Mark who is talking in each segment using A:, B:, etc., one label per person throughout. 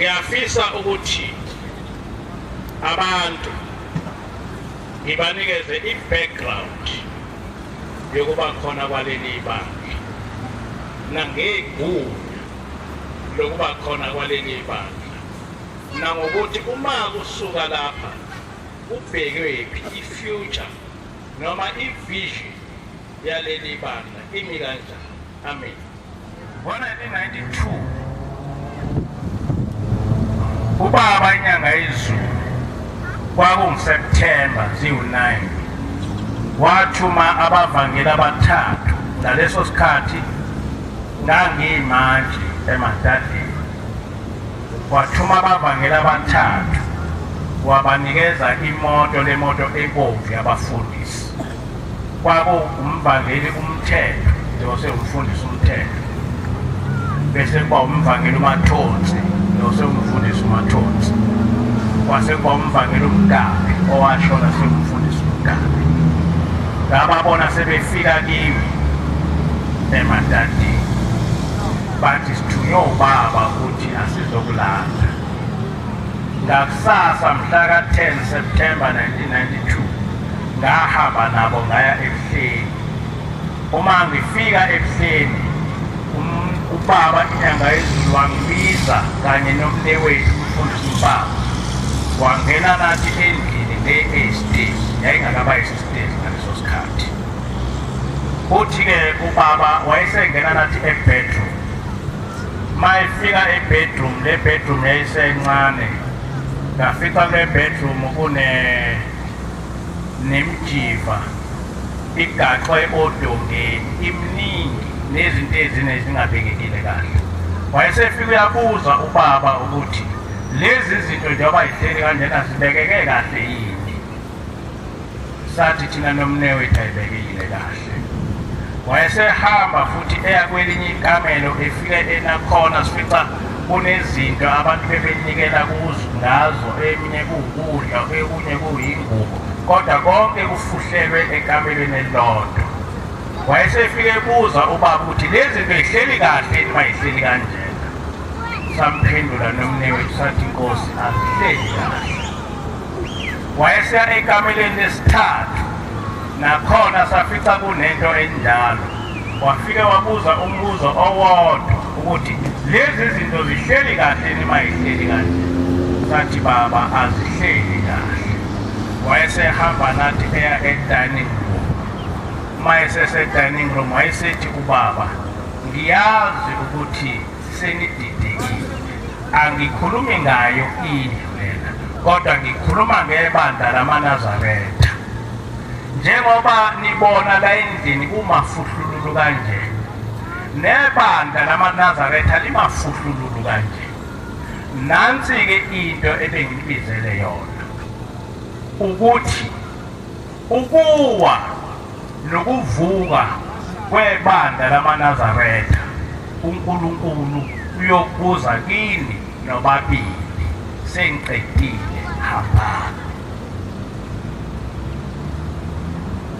A: Ngiyafisa ukuthi abantu ngibanikeze i-background yokuba khona kwaleli bandla nangegunya lokuba khona kwaleli bandla nangokuthi uma kusuka lapha kubhekwephi, i-future noma i-vision yaleli bandla imi kanjani. Amen. Ngo-1992 ubaba inyanga yezulu, kwakunguSeptember ziwu-9, wathuma abavangeli abathathu. Ngaleso sikhathi ngangiyimantshi eMadadeni. Wathuma abavangeli abathathu, wabanikeza imoto, lemoto ebomvu yabafundisi. Kwakuwumvangeli uMthetho, njengoba sewumfundisi uMthetho, bese kuba umvangeli uMathonsi, njengoba sewumfundisi uMathonsi, kwase kuba umvangeli uMdabi owashona sewumfundisi uMdabi. Ngababona sebefika kimi eMadadeni, bathi sithunywe ubaba ukuthi asizokulanda. Ngakusasa mhla ka-10 September 1992 ngahamba nabo ngaya eBuhleni. Uma ngifika eBuhleni, ubaba inyanga yezulu wangibiza kanye nomnewethu umfundisi uMpango, wangena nathi endlini le eyisitezi, yayingakaba isitezi ngaleso sikhathi. Uthi-ke ubaba wayesengena nathi ebedroom. Mayefika ebedroom, le bedroom yayisencane, ngafica kule bedroom kune nemijiva igaxwe odongeni, iminingi, nezinto ezine ezingabekekile kahle. Wayesefika uyabuza ubaba ukuthi lezi zinto njengoba yihleli kanjena zibekeke kahle yini. Sathi thina nomnewethu ayibekile kahle. Wayesehamba futhi eya kwelinye ikamelo, efike enakhona sifica kunezinto abantu bebenikela kuzo ngazo, eminye kuwukudla, ekunye kuyingubo, kodwa konke kufuhlelwe ekamelweni elilodwa. Wayesefike ebuza ubaba ukuthi lezi zinto yihleli kahle yini uma yihleli kanjena. Samphendula nomnewethu sathi, Nkosi, azihleli kahle. Wayeseya ekameleni lesithathu, nakhona safica kunento enjalo. Wafike wabuza umbuzo owodwa ukuthi lezi zinto zihleli kahle yini uma yihleli kanje. Sathi, baba, azihleli kahle. Wayesehamba nathi eya e-dining room. Uma esese-dining room wayesethi ubaba, ngiyazi ukuthi senididekile, angikhulumi ngayo indlu lena, kodwa ngikhuluma ngebandla lamaNazaretha. Njengoba nibona la endlini kumafuhlululu kanje, nebandla lamaNazaretha limafuhlululu kanje. Nansi-ke into ebengibizele yona, ukuthi ukuwa nokuvuka kwebandla lamaNazaretha, uNkulunkulu uyokubuza kini nobabili. Sengiqedile, hambani.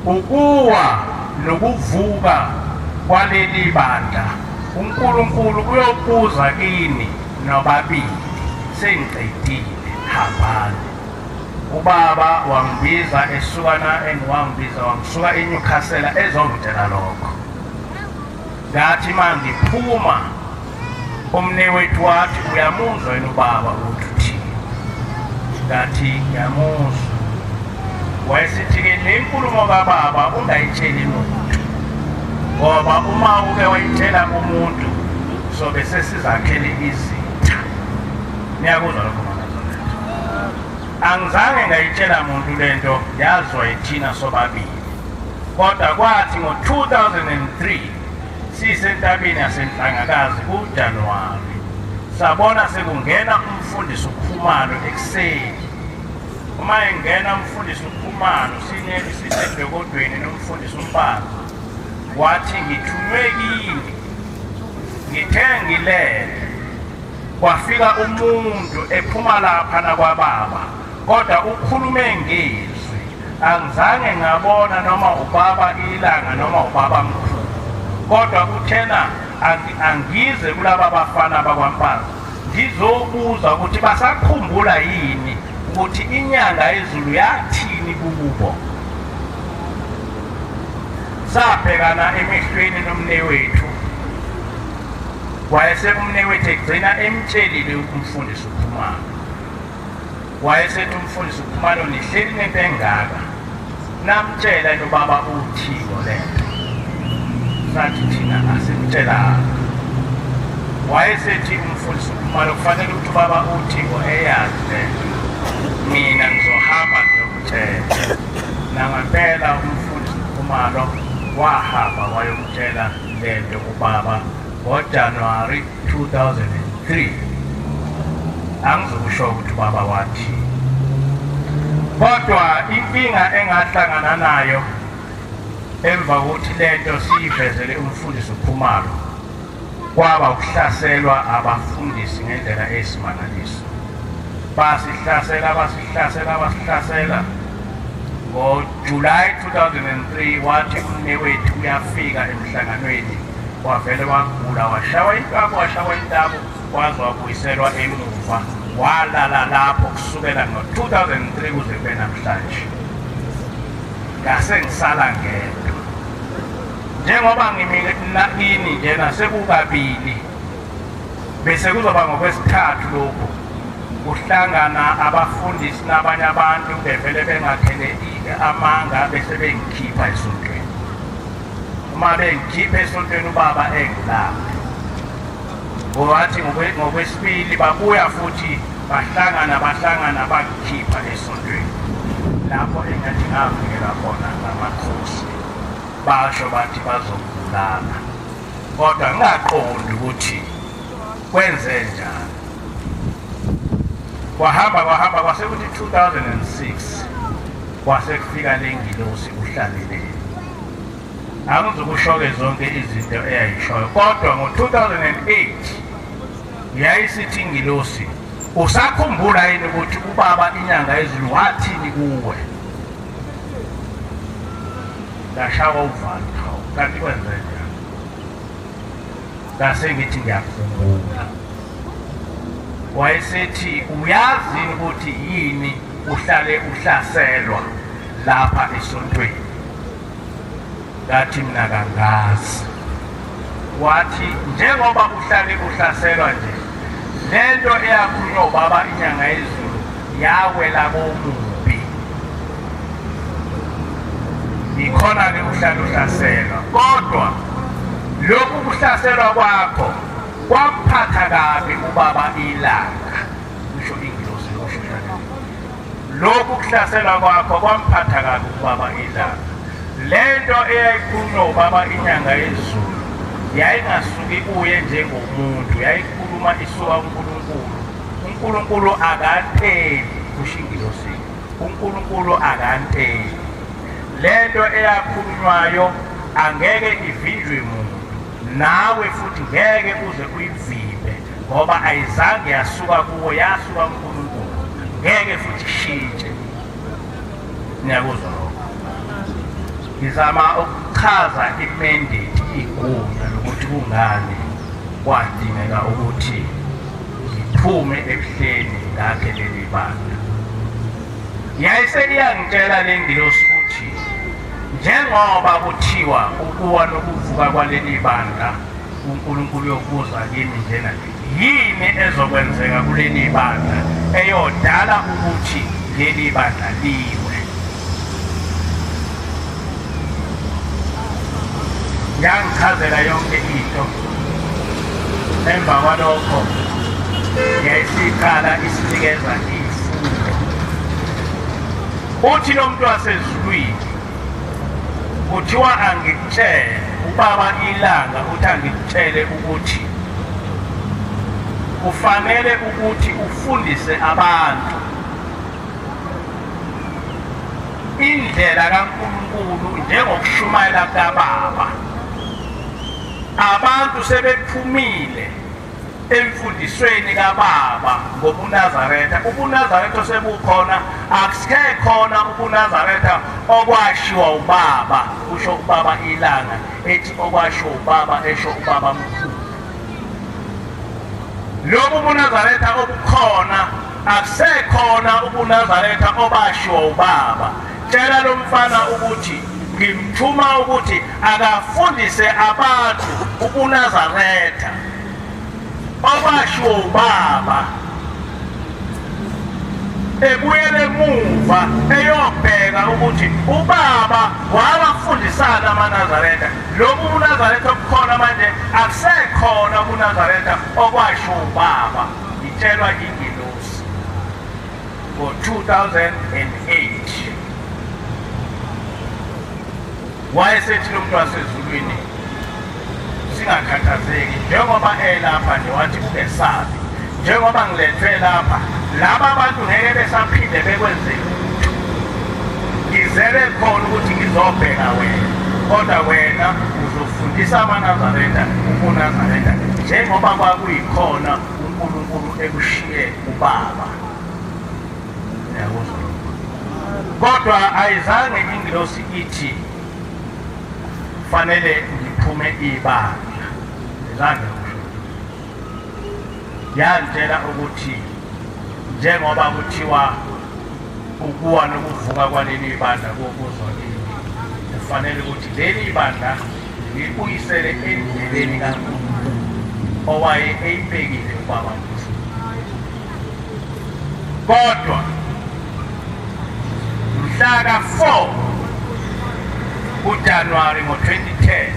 A: Ukuwa nokuvuka kwaleli bandla, uNkulunkulu uyokubuza kini nobabili. Sengiqedile, hambani. Ubaba wangibiza esuka na engiwangibiza wangisuka eNewcastle ezongitshela lokho. Ngathi mangiphuma umnewethu wathi, uyamuzwa yena ubaba ukuthi uthini? Ngathi ngiyamuzwa. Wayesithi-ke le nkulumo kababa ungayitsheli muntu, ngoba uma uke wayitshela umuntu sobe sesizakhele izitha. Niyakuzwa lokho manazaretha? Angizange ngayitshela muntu lento, yazwa yithina sobabili. Kodwa kwathi ngo-2003 sisentabeni yaseNhlangakazi kuJanuwari, sabona sekungena umfundisi uKhumalo ekuseni. Uma engena umfundisi uKhumalo, sineli sisedokodweni nomfundisi uMpanza, wathi, ngithunywe kini, ngithe ngilele kwafika umuntu ephuma lapha nakwababa, kodwa ukhulume ngezwi, angizange ngabona noma ubaba ilanga noma ubaba mkhulu, kodwa uthena angize kulaba bafana bakwaMpanza. Ngizobuza ukuthi basakhumbula yini ukuthi inyanga yezulu yathini kubo. Sabhekana emehlweni nomnewethu, wayesekumnewethu egcina emtshelile umfundisi uKhumalo. Wayesethi umfundisi uKhumalo, nihleli nento engaka, namtshela yini ubaba uThingo lento? Sathi thina asimtshelanga. Wayesethi umfundisi uKhumalo, kufanele ukuthi ubaba uThingo eyazi lento, mina ngizohamba ngiyomtshela. Nangempela umfundisi uKhumalo wahamba wayomtshela lento ubaba ngoJanuwari 2003. Angizukusho ukuthi ubaba wathi, kodwa inkinga engahlangana nayo emva kokuthi lento siyivezele umfundisi uKhumalo, kwaba ukuhlaselwa abafundisi ngendlela eyisimangaliso. Basihlasela, basihlasela, basihlasela. NgoJuly 2003 wathi umnewethu uyafika emhlanganweni, wavele wagula, washawa intaku, washawa intaku, waze wabuyiselwa emuva, walala lapho kusukela ngo-2003 kuze kube namhlanje. Ngase ngisala ngedwa. Njengoba ngimile kini njena sekukabili, bese kuzoba ngokwesithathu lokhu kuhlangana abafundisi nabanye abantu bevele bengakhele amanga bese bengikhipha esontweni. Uma bengikhipha esontweni ubaba engilapha, wathi ngokwesibili babuya futhi bahlangana bahlangana bangikhipha esontweni lapho engathi ngavikela khona ngamakhosi, basho bathi bazongibulala, kodwa ngingaqondi ukuthi kwenze njani. Kwahamba kwahamba kwase kuthi 2006 kwase kufika le ngilosi uHlaleleni. Angizukusho-ke zonke izinto eyayishoyo, kodwa ngo-2008 yayisithi ingilosi, usakhumbula yini ukuthi ubaba inyanga yezulu wathini kuwe? Ngashawa uvalo, hawu kanti kwenze njani? Ngase ngithi ngiyakhumbula. Wayesethi uyazi ukuthi yini uhlale uhlaselwa lapha esontweni? Ngathi mina kangazi. Wathi njengoba uhlale uhlaselwa nje, lento eyakhulunywa ubaba inyanga yezulu yawela komubi, yikhona-ke uhlale uhlaselwa. Kodwa lokhu kuhlaselwa kwakho kwamphatha kabi ubaba ilanga, kusho ingilosi yokusheshana. Lokhu kuhlaselwa kwakho kwamphatha kabi ubaba ilanga. Lento eyayikhulunywa ubaba inyanga yezulu yayingasuki kuye njengomuntu, yayikhuluma isuka kuNkulunkulu. uNkulunkulu akanteli, kusho ingilosi. uNkulunkulu akanteli. Lento eyakhulunywayo angeke ivinjwe muntu, nawe futhi ngeke uze uyivimbe, ngoba ayizange yasuka kuwo, yasuka kuNkulunkulu, ngeke futhi ishintshe. Niyakuzwa lokho? Ngizama ukuchaza imandate, igunya lokuthi kungani kwadingeka ukuthi ngiphume ebuhleni ngakhe leli bandla. Yayise iyangitshela le ngilosi ukuthi njengoba kuthiwa ukuwa nokuvuka kwaleli bandla uNkulunkulu uyokubuza kimi njena, yini ezokwenzeka kuleli bandla eyodala ukuthi leli bandla liwe? Yangichazela yonke into. Emva kwalokho yayisiqala isinikeza izifundo. Uthi lo muntu wasezulwini kuthiwa angikutshele ubaba ilanga, uthi angikutshele ukuthi kufanele ukuthi ufundise abantu indlela kaNkulunkulu njengokushumayela kababa. Abantu sebephumile emfundisweni kababa ngobuNazaretha. UbuNazaretha sebukhona, akusekhona ubuNazaretha okwashiwa ubaba, kusho ubaba ilanga ethi okwashiwa ubaba, esho ubaba mkhulu. Lobu buNazaretha obukhona akusekhona ubuNazaretha obashiwo ubaba. Tshela lo mfana ukuthi ngimthuma ukuthi akafundise abantu ubuNazaretha obashiwo ubaba, ebuyele emuva eyobheka ukuthi ubaba wabafundisana amaNazaretha. Lobu buNazaretha obukhona manje akusekhona ubuNazaretha okwasho ubaba. Ngitshelwa ingelosi ngo-2008. Wayesethi lo muntu wasezulwini, singakhathazeki, njengoba elapha nje, wathi ungesabi, njengoba ngilethwe lapha, laba bantu ngeke besaphinde bekwenze lutho. Ngizele khona ukuthi ngizobheka wena, kodwa wena uzofundisa amaNazaretha ubuNazaretha njengoba kwakuyikhona uNkulunkulu ekushiye ubaba. Uyakuzwa? Kodwa ayizange ingilosi ithi fanele ngiphume ibandla, izange kusho. Yangitshela ukuthi njengoba kuthiwa ukuwa nokuvuka kwaleli bandla kokuzwa kimi, kufanele ukuthi leli bandla ngilibuyisele endleleni kaNkulunkulu owaye eyibekile ubaba. Kodwa mhla ka-4 kuJanuwari ngo-2010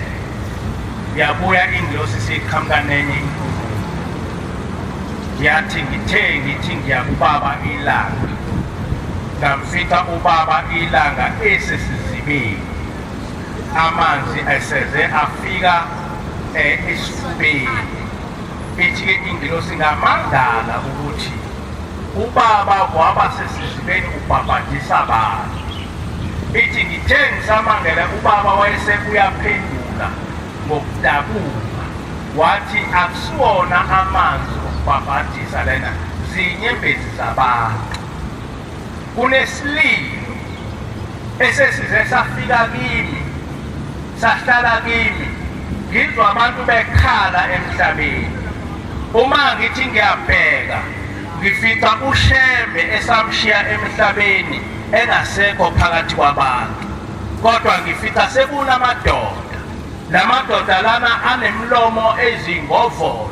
A: yabuya ingilosi siqhamuka nenye inkulumo, yathi ngithe ngithi ngiyakubaba ilanga, ngamfica ubaba ilanga esesizibeni, amanzi eseze afika esifubeni. Ithi-ke ingilosi ngamangala ukuthi ubaba waba sesizibeni ubhabhadisa abantu. Ithi ngithe ngisamangela ubaba wayesebuyaphendula ngokudabuka, wathi akusiwona amanzi okubhabhadisa lena, zinyembezi zabantu. Kunesililo esesize safika kimi, sahlala kimi, ngizwa abantu bekhala emhlabeni. Uma ngithi ngiyabheka ngifica uShembe esamshiya emhlabeni engasekho phakathi kwabantu, kodwa ngifica sekunamadoda. Lamadoda lana anemlomo ezingovolo,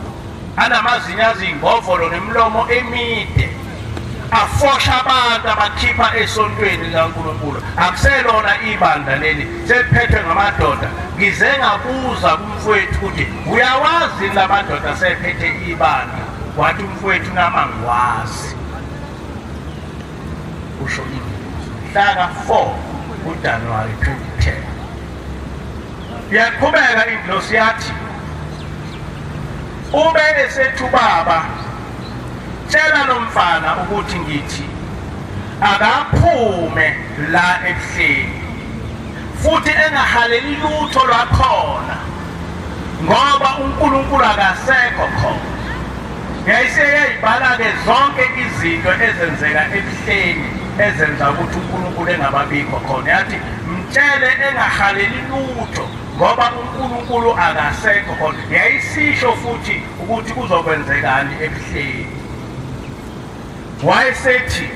A: anamazinyo azingovolo nemilomo emide, afosha abantu abakhipha esontweni likaNkulunkulu. Akuselona ibandla leli, seliphethwe ngamadoda. Ngize ngabuza kumfowethu ukuthi uyawazi la madoda sephethe ibandla, wathi umfowethu nama ngiwazi. Usho ingilosi mhla ka-4 kuJanuwari 2010. Yaqhubeka ingilosi yathi ube esethi ubaba, tshela lo mfana ukuthi ngithi akaphume la ebuhleni futhi engahaleli lutho lwakhona, ngoba uNkulunkulu akasekho khona. Yayiseyayibhala-ke zonke izinto ezenzeka ebuhleni ezenza ukuthi uNkulunkulu engababikho khona. Yathi mtshele engahaleli lutho ngoba uNkulunkulu akasekho khona. Yayisisho futhi ukuthi kuzokwenzekani ebuhleni. Wayesethi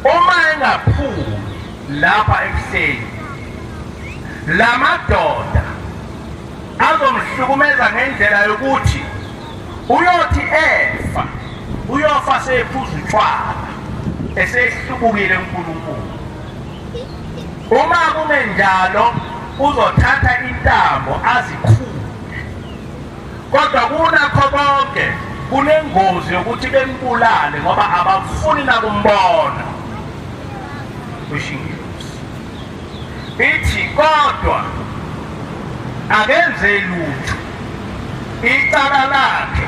A: uma engaphumi lapha ebuhleni, lamadoda azomhlukumeza ngendlela yokuthi uyothi efa, uyofa sephuza utshwala, esehlubukile uNkulunkulu. Uma kungenjalo uzothatha intambo azikhule. Kodwa kunakho konke kunengozi yokuthi bembulale ngoba abafuni nakumbona. Kusho ingelosi. Ithi kodwa akenze lutho, icala lakhe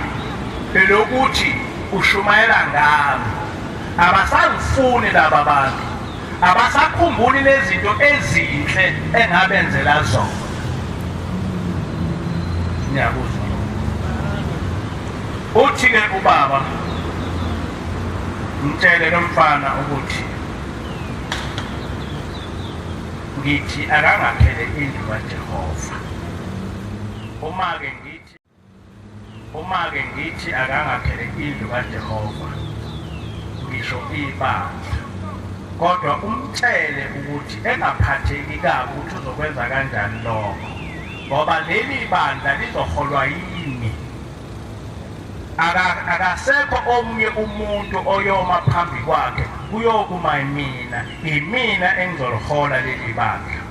A: elokuthi ushumayela ngami. Abasangifuni laba bantu, abasakhumbuli lezinto ezinhle engabenzela zona. Ngiyakuzwa. Uthi-ke ubaba, mtshele lo mfana ukuthi ngithi akangakhele indlu kaJehova. Uma-ke ngithi Uma-ke ngithi akangakhele indlu kaJehova, ngisho ibandla, kodwa umtshele ukuthi engaphatheki kabi ukuthi uzokwenza kanjani lokho, ngoba leli bandla lizoholwa yimi. Akasekho omunye umuntu oyoma phambi kwakhe, kuyokuma mina, imina engizolihola leli bandla.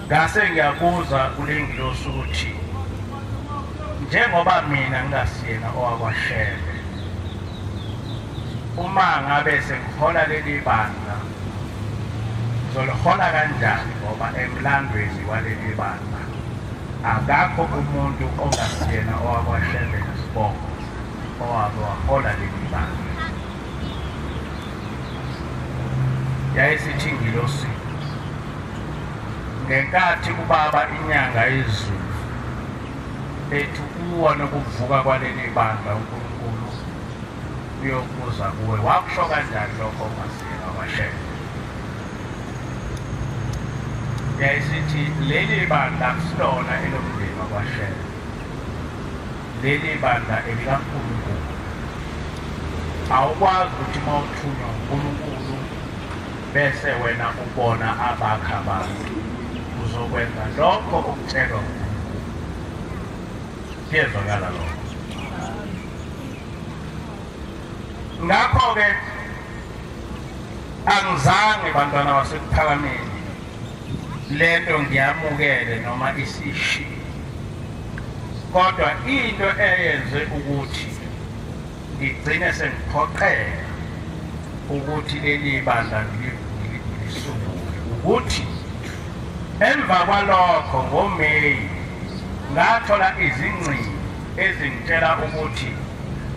A: Ngase ngiyabuza kule ngilosi ukuthi njengoba mina ngingasiyena owakwaShembe, uma ngabe sengihola leli bandla ngizolihola kanjani, ngoba emlandweni waleli bandla akakho umuntu ongasiyena owakwaShembe nesibongo owake wahola leli bandla. Yayisithi ingilosi, ngenkathi ubaba inyanga yezulu ethi kuwa nokuvuka kwaleli bandla uNkulunkulu uyokuza kuwe, wakusho kanjani lokho ungasiyena waShembe? Yayisithi leli bandla akusilona elomndeni wakwaShembe, leli bandla elikaNkulunkulu. Awukwazi ukuthi uma uthunywa uNkulunkulu bese wena ubona abakha abantu, uzokwenza lokho okutshelwa uNkulunkulu. Kuyezwakala lokho. Ngakho-ke angizange bantwana baseKuphakameni lento ngiyamukele noma isishiye, kodwa into eyenze ukuthi ngigcine sengiphoqeka ukuthi leli bandla ngilisungule ukuthi emva kwalokho ngoMeyi ngathola izingcingo ezingitshela ukuthi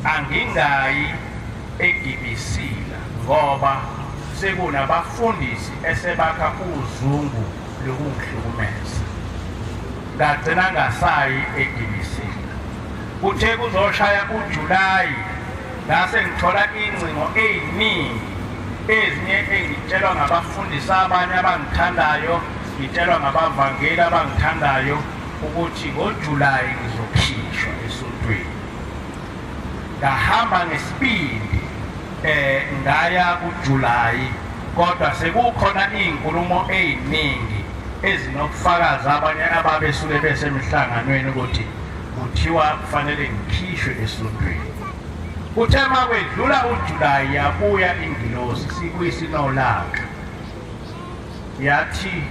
A: angingayi eGibisila ngoba sekunabafundisi esebakha uzungu lokungihlukumeza. Ngagcina ngasayi eGibisila. Kuthe kuzoshaya uJulayi ngase ngithola ingcingo eziningi, ezinye engitshelwa ngabafundisi abanye abangithandayo, ngitshelwa ngabavangeli abangithandayo ukuthi ngoJulayi ngizokhishwa esontweni. Ngahamba ngesibindi ngaya kuJulayi, kodwa sekukhona izinkulumo eziningi ezinokufakaza abanye ababesuke besemhlanganweni ukuthi kuthiwa kufanele ngikhishwe esontweni. Kuthe makwedlula uJulayi yabuya ingilosi sibuyisinolaka, yathi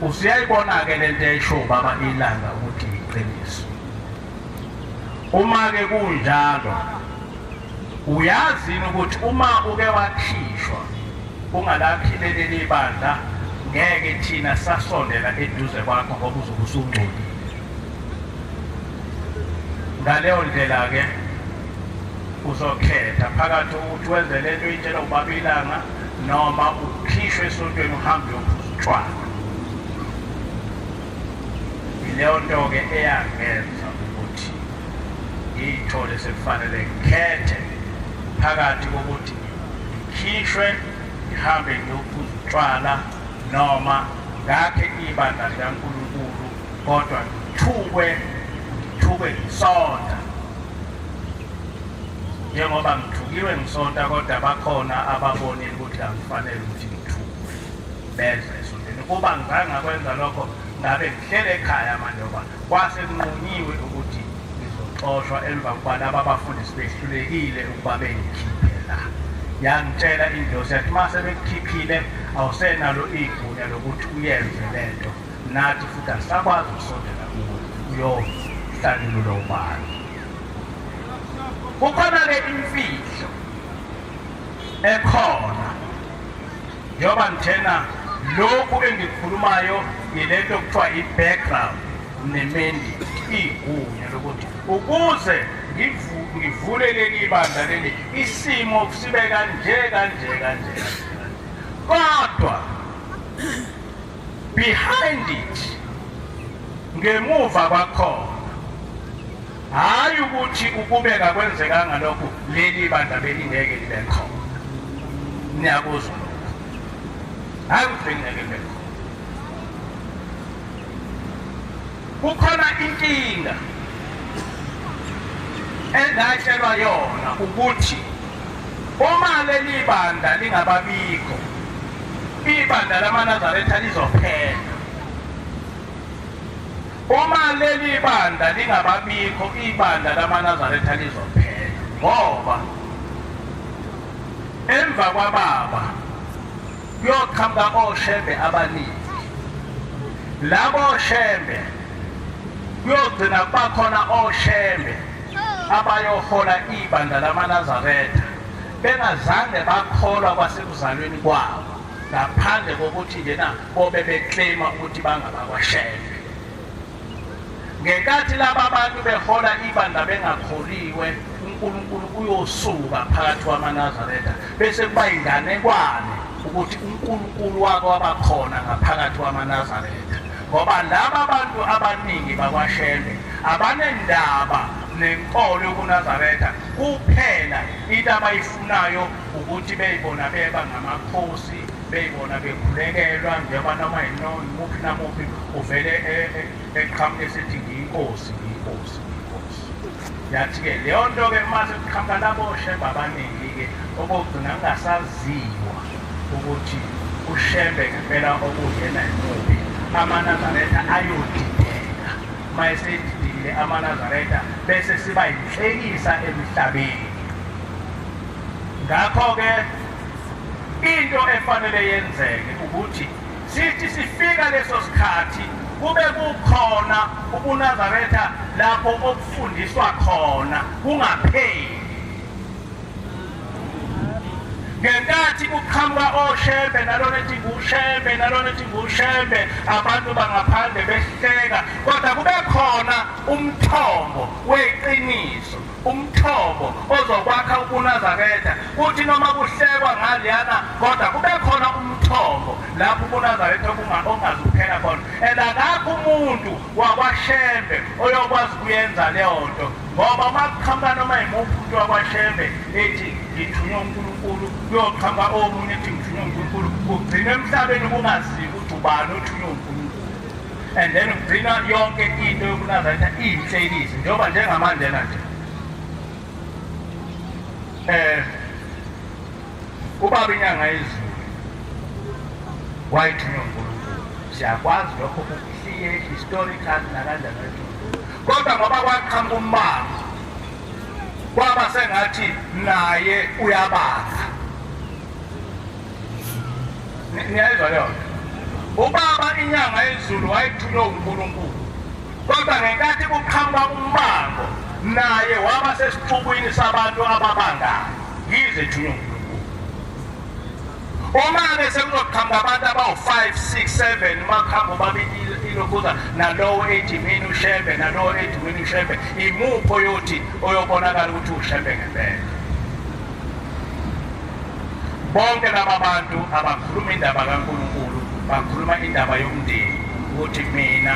A: usuyayibona-ke lento esho baba ilanga ukuthi iqiniso. Uma-ke kunjalo, uyazi ukuthi uma uke wakhishwa ungalakhile leli bandla, ngeke thina sasondela eduze kwakho ngoba uzobe usungcolile. Ngaleyo ndlela-ke uzokhetha phakathi ukuthi wenze lento oyitshela ubaba ilanga noma ukhishwe esontweni uhambe uyophuza utshwala. Yileyo nto-ke eyangenza ukuthi ngiyithole sekufanele ngikhethe phakathi kokuthi ngikhishwe ngihambe ngiyophuza utshwala noma ngakhe ibandla likaNkulunkulu kodwa ngithukwe ngisonta. Njengoba ngithukiwe ngisonta, kodwa bakhona ababonile ukuthi angifanele ukuthi ngithukwe beze esontweni. Kuba ngizange ngakwenza lokho, ngabe ngihlele ekhaya manje, ngoba kwase kunqunyiwe ukuthi ngizoxoshwa emva kokuba laba abafundisi behlulekile ukuba bengikhiphe la. Yangitshela ingilosi yathi uma sebekukhiphile awusenalo igunya lokuthi uyenze lento, nathi futhi asisakwazi ukusondela kuwe uyohlalulula ubani. Kukhona-ke imfihlo ekhona, njengoba ngithena lokhu engikukhulumayo yilento okuthiwa i-background ne-mandate, igunya lokuthi ukuze ngivule leli bandla leli isimo sibe kanje kanje kanje, kodwa behind it, ngemuva kwakhona, hhayi ukuthi ukube kakwenzekanga lokhu leli bandla belingeke libe khona. Niyakuzwa lokho? Hhayi ukuthi belingeke libe khona. Kukhona inkinga engatshelwa yona ukuthi uma leli bandla lingababikho, ibandla lamaNazaretha lizophela. Uma leli bandla lingababikho, ibandla lamaNazaretha lizophela, ngoba emva kwababa kuyoqhamuka oshembe abaningi. Labo shembe kuyogcina kuba khona oshembe abayohola ibandla lamaNazaretha bengazange bakholwa kwasekuzalweni kwabo, ngaphandle kokuthi njena bobe beclaima ukuthi bangabakwashembe. Ngenkathi laba bantu behola ibandla bengakholiwe, uNkulunkulu uyosuka phakathi kwamaNazaretha bese kuba inganekwane ukuthi uNkulunkulu wake wabakhona ngaphakathi kwamaNazaretha, ngoba laba bantu abaningi bakwaShembe abanendaba nenkolo yobuNazaretha kuphela. Into abayifunayo ukuthi beyibona beba ngamakhosi, beyibona bekhulekelwa, njengoba noma yimuphi namuphi uvele eqhamuke esithi ngiyinkosi, ngiyinkosi, ngiyinkosi. Yathi-ke leyo nto-ke uma sekuqhamuka labo Shembe abaningi-ke, okokugcina kungasaziwa ukuthi uShembe ngempela okuyena yimuphi, amaNazaretha ayodideka. Uma esedidekile amaNazaretha, bese siba yinhlekisa emhlabeni. Ngakho-ke into efanele yenzeke ukuthi sithi sifika leso sikhathi kube kukhona ubuNazaretha lapho okufundiswa khona kungapheli. Ngenkathi kuqhamuka oShembe nalona ethi nguShembe nalona ethi nguShembe, abantu bangaphandle behleka, kodwa kube khona umthombo weqiniso, umthombo ozokwakha ubuNazaretha. Kuthi noma kuhlekwa ngaleyana, kodwa kube khona umthombo lapho ubuNazaretha ongazuphela khona. And akakho umuntu wakwaShembe oyokwazi ukuyenza leyo nto, ngoba uma kuqhamuka noma yimuphi umuntu wakwaShembe ethi ngithunywe uNkulunkulu, kuyoqhamuka omunye ethi ngithunywe uNkulunkulu, kugcina emhlabeni kungaziwa ukuthi ubani othunywe uNkulunkulu. And then kugcina yonke into yobuNazaretha iyinhlekisi, njengoba njengamanje nje ubaba iNyanga yezulu wayethunywe uNkulunkulu, siyakwazi lokho kuclear historical nakanjani, kodwa ngoba kwaqhamuka umbango kwaba sengathi naye uyabanga. Niyayizwa leyo nto? Ubaba iNyanga yezulu wayethunywe uNkulunkulu, kodwa ngenkathi kuqhamuka umbango naye waba sesixukwini sabantu ababangayo, yize ethunywe uNkulunkulu. Uma-ke sekuzoqhamuka abantu abawu-5 6 7, uma kuhamba ubaba ilokhuza nalowo ethi mina uShembe, nalowo ethi mina uShembe, imuphi oyothi oyobonakala ukuthi uShembe ngempela? Bonke laba bantu abakhuluma indaba kaNkulunkulu, bakhuluma indaba yomndeni, ukuthi mina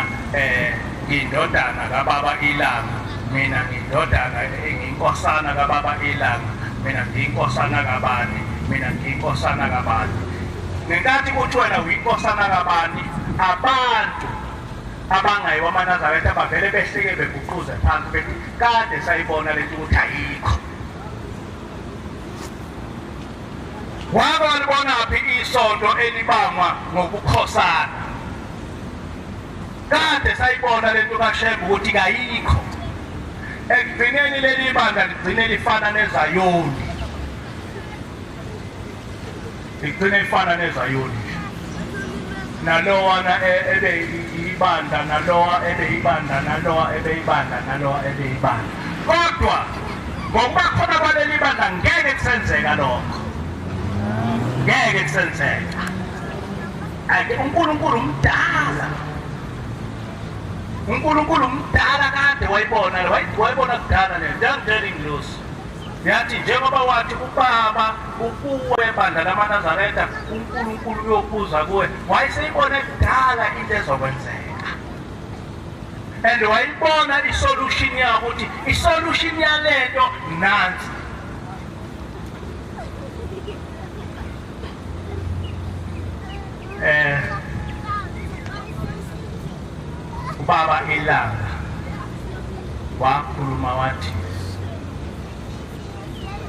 A: ngiyindodana kababa iLanga, mina ngiyindodana, ngiyinkosana kababa iLanga, mina ngiyinkosana kabani, mina ngiyinkosana kabani. Ngenkathi kuthi wena uyinkosana kabani, abantu abangayiwa amaNazaretha bavele behlike beguquze phansi bethi kade sayibona lento ukuthi ayikho. Wake walibonaphi isonto elibangwa ngokukhosana? Kade sayibona lento kaShembe ukuthi kayikho. Ekugcineni leli bandla ligcine lifana neZayoni, ligcine lifana neZayoni nje. Nalowana ebe ibandla, nalowa ebe ibandla, nalowa ebe ibandla, nalowa ebe ibandla. Kodwa ngokuba khona kwaleli bandla ngeke kusenzeka lokho, ngeke kusenzeka. Ake uNkulunkulu umdala, uNkulunkulu umdala kade wayibona, wayibona kudala le nto. Yangitshela ingilosi yathi njengoba wathi ubaba ukuwe bandla lamaNazaretha, uNkulunkulu uyokuza kuwe. Wayeseyibone kudala into ezokwenzeka, and wayibona isolution yawo ukuthi isolution yalento nansi. Ubaba ilanga wakhuluma wathi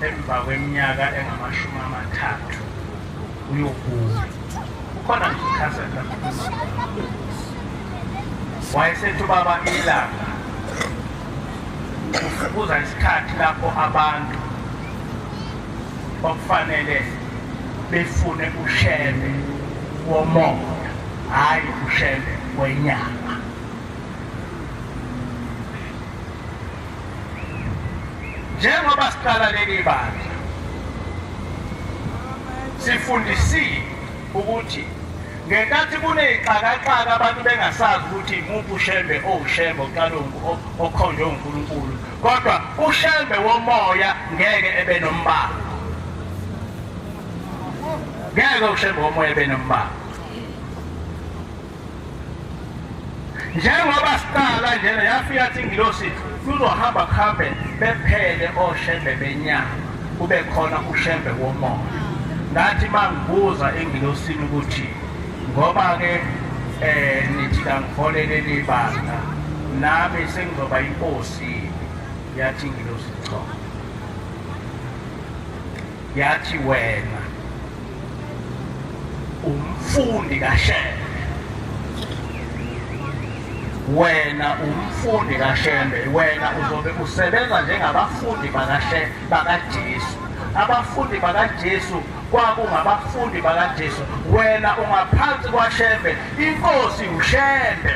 A: emva kweminyaka engamashumi 30 uyobuya. Kukhona nje ikhasethi akhuluma, wayesethi ubaba ilanga kuza isikhathi lapho abantu okufanele befune uShembe womoya, hhayi uShembe wenyama. Njengoba siqala leli bandla, sifundisile ukuthi ngenkathi kuney'xakaxaka, abantu bengasazi ukuthi imuphi uShembe owuShembe oqala okhonjwe uNkulunkulu, kodwa uShembe womoya ngeke ebe nombala, ngeke uShembe womoya ebe nombala. Njengoba siqala njena, yafika athi ingilosi kuzohamba kuhambe bephele oShembe benyama, kube khona uShembe womoya. Ngathi mangibuza engilosini ukuthi ngoba-ke nithi kangiholele libandla, nami sengizoba inkosi, yathi ingilosi cha, yathi wena umfundi kaShembe, wena umfundi kaShembe, wena uzobe usebenza njengabafundi bakaShembe bakaJesu. Abafundi bakaJesu kwakungabafundi bakaJesu, wena ungaphansi kwaShembe, inkosi uShembe.